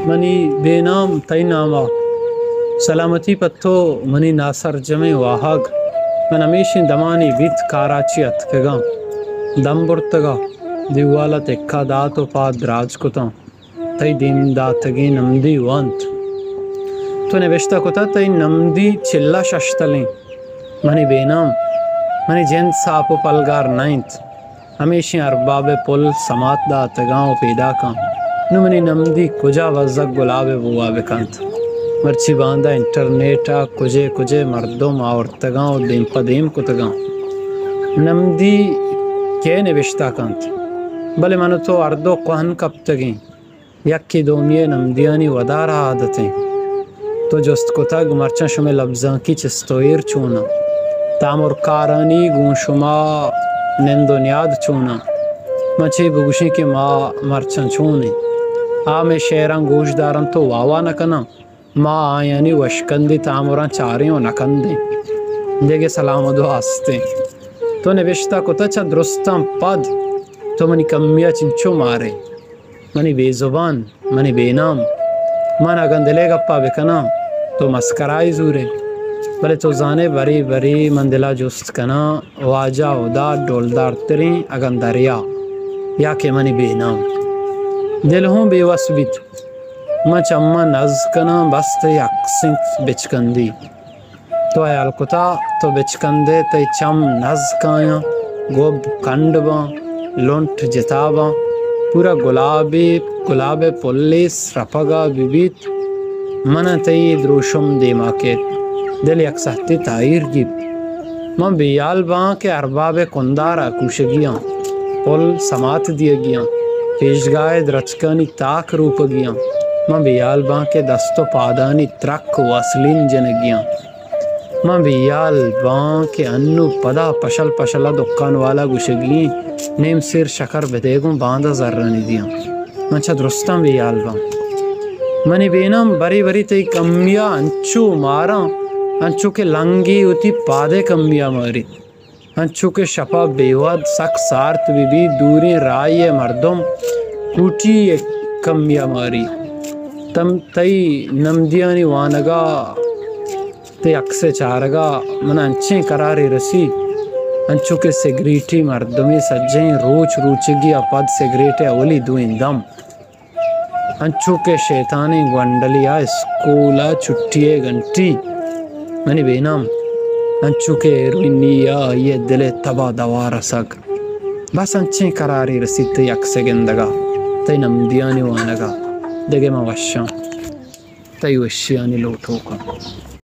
منی بے نام تئی نام ءَ، سلامتی پہ تو منی ناسرجمیں واہگ۔ من ہمیشیں دمانے بیت کاراچی اتکگاں، دم برتگ ءَ دیوال ءَ تکہ دات ءُ پاد دراج کتاں۔ تئی دیم داتگیں نمدی وانت۔ تو نبشتہ کتہ تئی نمدی چلہ ششتلیں۔ منی بے نام، منی جند ساپ ءُ پلگار نہ انت۔ ہمیشیں ارباب ءِ پل سمات داتگاں ءُ پیداکاں۔ نوں منی نمدی کجا بزگ گلاب ءِ بوا بکنت؟ مرچی باندا انٹرنیٹ ءَ کجے کجے مردم آورتگاں ءُ دیم پہ دیم کتگاں۔ نمدی کئے نبشتہ کنت؟ بلے من ءُ تو ہر دو کوہن کپتگیں۔ یکے دومی ءِ نمدیانی ودار ءَ عادت ایں۔ تو جست کتگ، مرچاں شمئے لبزانکی چست ءُ ایر چوناں؟ تامرکارانی گوں شما نند ءُ نیاد چوناں؟ من چے بگوشیں کہ ما مرچاں چون ایں؟ آ مئے شعراں گوش دارنت ءُ واہ واہ نہ کناں؟ ما آیانی وشکندی تامراں چاریں ءُ نہ کندیں۔ دگہ سلام ءُ دعا است ایں۔ تو نبشتہ کتہ چہ درستاں پد تو منی کمی ءَ چنچو مارئے۔ منی بے زبان، منی بے نام۔ من اگاں دل ءِ گپا بکناں، تو مسکرائی زورئے۔ بلے تو زانئے، برے برے من دل ءَ جست کناں، واجہ ہدا ڈولدار تریں اگاں دریا، یا کہ منی بے نام۔ دل ہوں بے وس بیت۔ من چماں نز کناں، بس تئی عکس انت بچکندی۔ تو ہیال کتا تو بچکندے، تئی چم نز کایاں، گوب کنڈ باں، لنٹ جتا باں، پورا گلابے، گلاب ءِ پلے سرپگا بہ بیت۔ من ءَ تئی دروشم دیما کیت، دل یک سہتے تاہیر گیپت۔ من بے ہیال باں کہ ارباب ءِ کندار ءَ کوشگی آں، پل سمات دیگی آں، پیشگاہ ءِ درچکانی تاک روپگی آں۔ من بے ہیال باں کہ دست ءُ پادانی ترک واسلین جنگی آں۔ من بے ہیال باں کہ انوں پدا پشل پشل ءَ دکان والا گوشگی ایں، نیم سیر شکر بدے گوں باندا زرانی دیاں۔ من چہ درستاں بے ہیال باں۔ منی بے نام، برے برے تئی کمی ءَ انچو ماراں، انچو کہ لنگے وتی پاد ءِ کمی ءَ ماریت۔ انچو کہ شپ ءَ بے وھد سک سارت بہ بیت، دوریں راہے ءِ مردم کوٹی ءِ کمی ءَ ماریت۔ تم، تئی نمدیانی وانگ ءَ، تئی عکس ءِ چارگ ءَ من ءَ انچیں قرارے رسیت، انچو کہ سگریٹی مردمے سجہیں روچ روچگی ءَ پد سگریٹ ءِ اولی دوئیں دم۔ انچو کہ شیطانیں گونڈلے ءَ اسکول ءِ چھٹی ءِ گھنٹی۔ منی بے نام، انچو کہ ہیروئنی ءَ آئی ءِ دل ءِ تب ءَ دوا رسگ۔ بس انچیں قرارے رسیت تئی عکس ءِ گندگ ءَ، تئی نمدیانی وانگ ءَ۔ دگہ من وشاں، تئی وشیانی لوٹوکاں۔